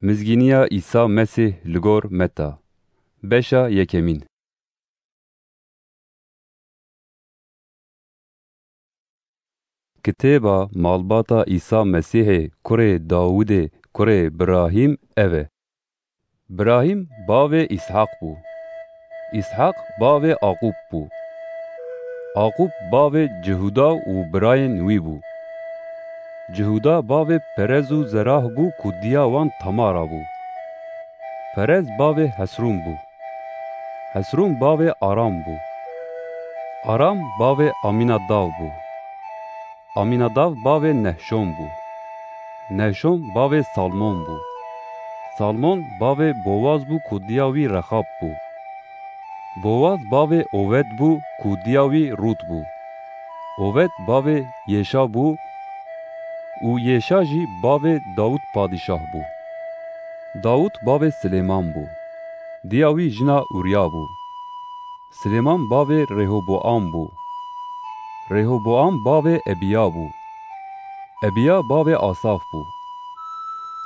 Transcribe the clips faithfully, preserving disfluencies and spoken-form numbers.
Mizgîniya Îsa Mesîh li gor Meta. Beşa yekemîn. Kitêba malbata Îsa Mesîhê kurê Dawidê kurê Birahîm ev e. Birahîm bavê Îshaq bû. Îshaq bavê Aqûb bû. Aqûb bavê Cihuda û birayên wî bû. Cihuda bavê Perez û Zerah bû ku diya wan Tamara bû. Perez bavê Hesrûn bû. Hesrûn bavê Aram bû. Aram bavê Amînadav bû. Amînadav bavê Nehşon bû. Nehşon bavê Salmon bû. Salmon bavê Bowaz bû ku diya wî Rexab bû. Bowaz bavê Owed bû ku diya wî Rût bû. Owed bavê Yêşa bû û Yêşa jî bavê Dawûd padîşah bû. Dawûd bavê Silêman bû. Diya wî jina Ûriya bû. Silêman bavê Rêhoboam bû. Rêhoboam bavê Ebiya bû. Ebiya bavê Asaf bû.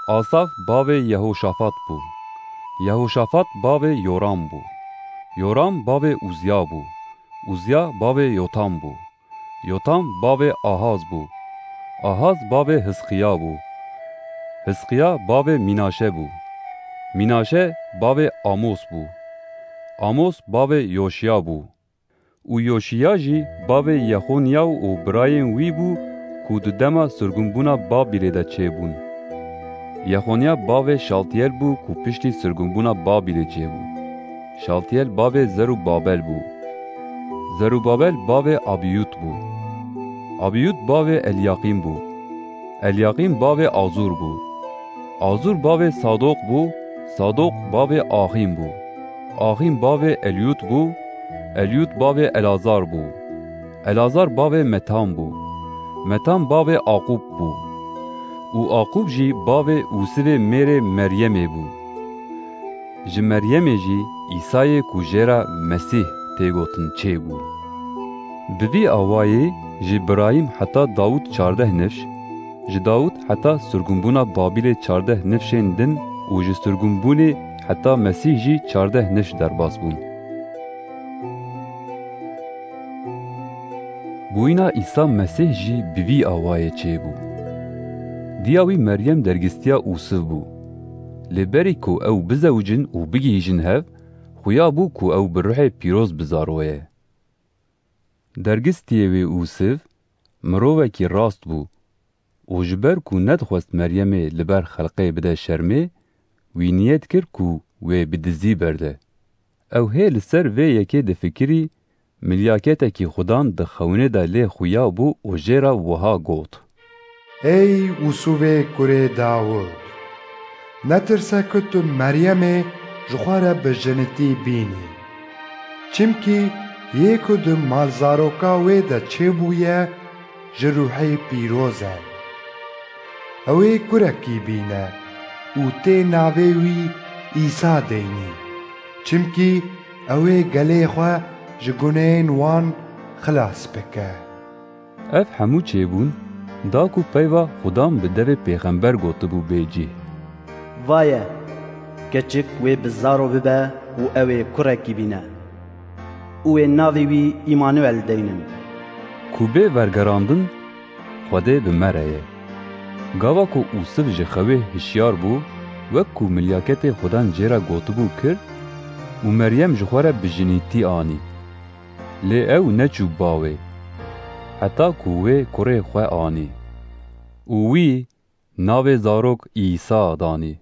Asaf bavê Yehoşafat bû. Yehoşafat bavê Yoram bû. Yoram bavê Uzya bû. Uzya bavê Yotam bû. Yotam bavê Ahaz bû. Ahaz bavê Hizqiya bû. Hizqiya bavê Mînaşe bû. Mînaşe bavê Amos bû. Amos bavê Yoşiya bû. Û Yoşiya jî bavê Yexonyaw û birayên wî bû ku di dema sirgunbûna Babîlê de çêbûn. Yexonya bavê Şaltiyel bû ku piştî sirgunbûna Babîlê çêbû. Şaltiyel bavê Zerubabel bû. Zerubabel bavê Abiyûd bû. Abiyûd bavê Elyaqîm bû. Elyaqîm bavê Azûr bû. Azûr bavê Sadoq bû. Sadoq bavê Axîm bû. Axîm bavê Elyûd bû. Elyûd bavê Elazar bû. Elazar bavê Metan bû. Metan bavê Aqûb bû. Û Aqûb jî bavê Ûsivê mêrê Meryemê bû. Ji Meryemê jî Îsayê ku jê re Mesîh tê gotin çêbû. Bi vî awayê ji Birahîm heta Dawûd çardeh nifş, ji Dawûd heta sirgunbûna Babîlê çardeh nifşên din û ji sirgunbûnê heta Mesîh jî çardeh nifş derbas bûn. Bûyîna Îsa Mesîh jî bi vî awayê çêbû. Diya wî Meryem dergistiya Ûsiv bû. Lê berî ku ew bizewicin û bigihîjin hev, xuya bû ku ew bi ruhê pîroz bizaroye. Dergistiyê wê Ûsiv mirovekî rast bû û ji ber ku nedixwest Meryemê li ber xelqê bide şermê, wî niyet kir ku wê bi dizî berde. Ew hê li ser vê yekê difikirî, milyaketekî xudan di xewnê de lê xuya bû û jê re wiha got: Ey Ûsûvê kurê Dawûd, netirse ku tu Meryemê ji xwe re bi jinitî bînî. Çimkî yê ku di malzaroka wê de çêbûye, ji ruhê pîroz e. Ew ê kurekî bîne û tê navê wî Îsa deynî. Çimkî ew ê gelê xwe ji guneyên wan xilas bike. Ev hemû çêbûn, da ku peyva xudan bi devê pêxember gotibû bê cih. Vaye, keçik wê bi zaro bibe û ew ê kurekî bîne. Û wê navê wî Îmanuel deynin. Ku bê vergerandin, Xwedê bi me re ye. Gava ku Ûsiv ji xewê hişyar bû, wek ku milyaketê xudan jê re gotibû kir û Meryem ji xwe re bi jinîtî anî. Lê ew neçû ba wê, heta ku wê kurê xwe anî. Û wî navê zarok Îsa danî.